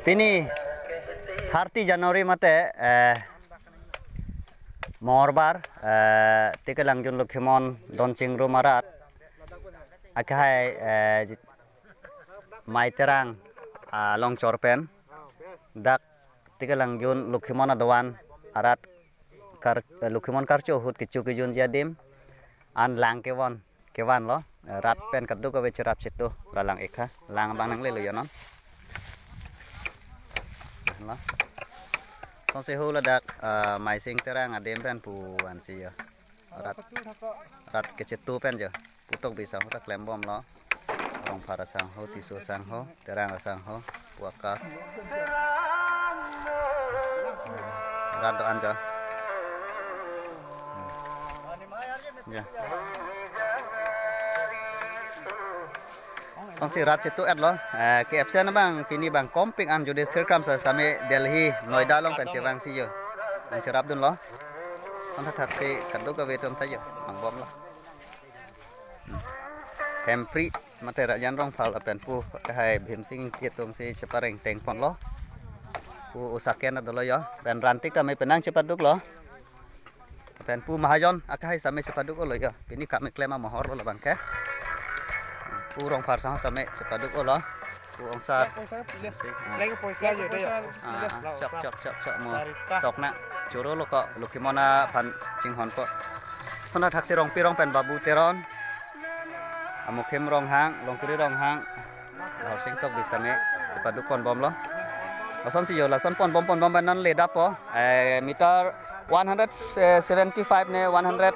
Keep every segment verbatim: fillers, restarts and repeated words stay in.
Pini thirty January mate, eh, Mongolbar, eh, Tikelangjun Lokhimon don chingrum arat akehai, eh, jit-, Mai Terang along chor pen dak Tikelangjun Lokhimon adovan arat kar, eh, Lokhimon karcho ahut kecho kejunji adim an lang kevon, kevanlo, eh, rat pen kadokave cherap chetu, la lang ik ha, lang abang nanglelo jonon. Lo. Kosonsi ho ladak, eh, Maising Terang adim pen pu ansi jo. Rat, rat kechetu pen jo. Pu Tokbi asangho ta klembomlo. Rongphar asangho, Tisso asangho, Terang asangho, pu akas. Rat do-an jo. Hmm. Ya. Kosonsi rat chetu-etlo. Eh, ke absent abang, pini abang kompik an Judith Thirkram sir same Delhi, Noida along pen chevangsi jo. Nangcherapdunlo. Kosonthakthak si kadokave atum ta jo vangbomlo. Hempri mate Rajan Rongphar lapen pu akehai Bhimsing Ingti atumsi chepareng tengponlo. Pu osaken dolo jo. Pen rantik tame penang chepaduklo. Pen pu Mahajon akehai same chepaduk-olo jo. Pini kam keklem amohorlo labang ke. Pu Rongphar asangho same chepaduk-olo. Pu ongsar. Lagi poisa aja deh ya. Ah, ah, chok, chok, chok, chok, mo. Tok na, chorolo ko, Lokhimon aphan chinghonpo. Kosonthakthak si Rongpi Rong pen Babu Teron. Amukhim Ronghang, Longkiri Ronghang. Horsing Tokbi sitame, chepaduk ponbomlo. Kosonsi jo, lason ponbom, ponbom pen non ledappo. Eh, meter one hundred seventy-five ne, one hundred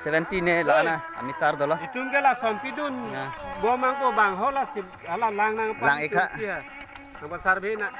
seventy ne, la na, ameter dolo. Itum ke lason pidun. Ya. Bom nangpo abang ho lasi, hala lang nang. Lang ik ha. Iya. Nang pasar bina.